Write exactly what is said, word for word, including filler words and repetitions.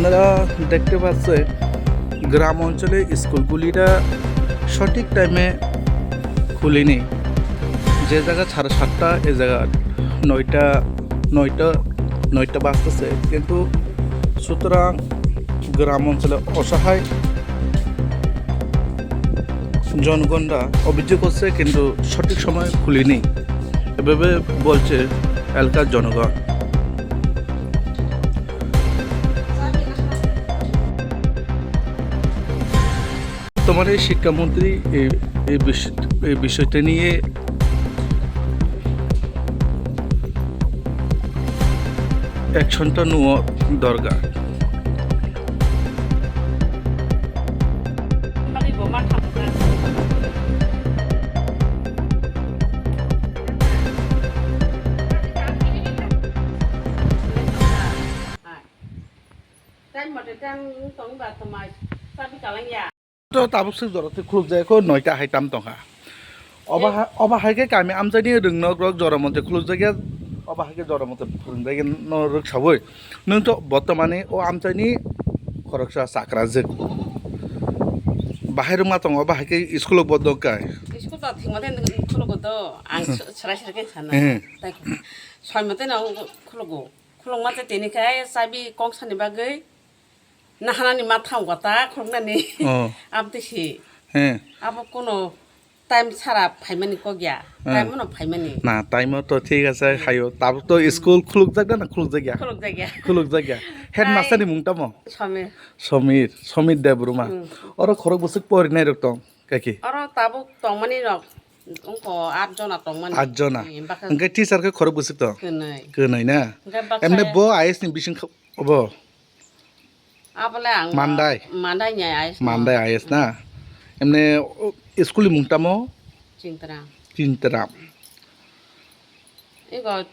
তারা দেখতে পাচ্ছে গ্রাম অঞ্চলে স্কুলগুলিরা সঠিক টাইমে খুলেনি। যে জায়গা সাড়ে সাতটা, এ জায়গা নয়টা, নয়টা, নয়টা বাজতেছে। কিন্তু সুতরাং গ্রাম অঞ্চলে অসহায় জনগণরা অভিযোগ করছে, কিন্তু সঠিক সময় খুলেনি, এভাবে বলছে এলাকার জনগণ। বর্তমানে শিক্ষামন্ত্রী এই, এই বিষ-, এই বিষয়টা নিয়ে অ্যাকশনটা নেওয়া দরকার। Time mate time tong ba tomai sabi kalang ya. To tabuk swk jora twi khuluk jaya kho, noita hai tam tongkha. Oba ha-, oba hai khe kami amchaini rwngnok rok jora mote khuluk jaya, oba hai khe jora mote phwrwng jaya no rwk sawi. Nwng to botomani o amchaini khoroksa chakra jwk. Bahai rwngma tongo, oba hai khe school o bo dok kai. School to thwngmate khulugo do, ang Hmm. s-, swrai swrai khe sana. Hmm. Tai khuluk. Soimate no khulugo. Khulukma tei tini khe chabi kong sani bagwi nahanani ma thang gota khuluknani. Oh. Abdi si. He. Abo kuno time sara phaimani kok ya. Hmm. Time no phaimani. Na, time to thik ase, Hmm. hayo. Tabuk to Hmm. school khuluk jak na khuluk jak ya? Khuluk jak ya. Khuluk jak ya. Headmaster ni mung tamo? Samir. Samir, Samir Debbarma. Hmm. Oro khorok bwswk porinai rok tong, kaki? Oro tabuk tongmani rok wngkha at jona tongmani. At jona. Hmm, baksa Hwnkhe teacher khe khorok bwswk tong? Kwnwi. Kwnwi na? Hwnkhe baksa Emne bo I S ni bising kha-, obo? Abole ang Mandai? Mandai ni I S no. Mandai I S na? Emne, o, school ni mung tamo? Chintram. Chintram. Ego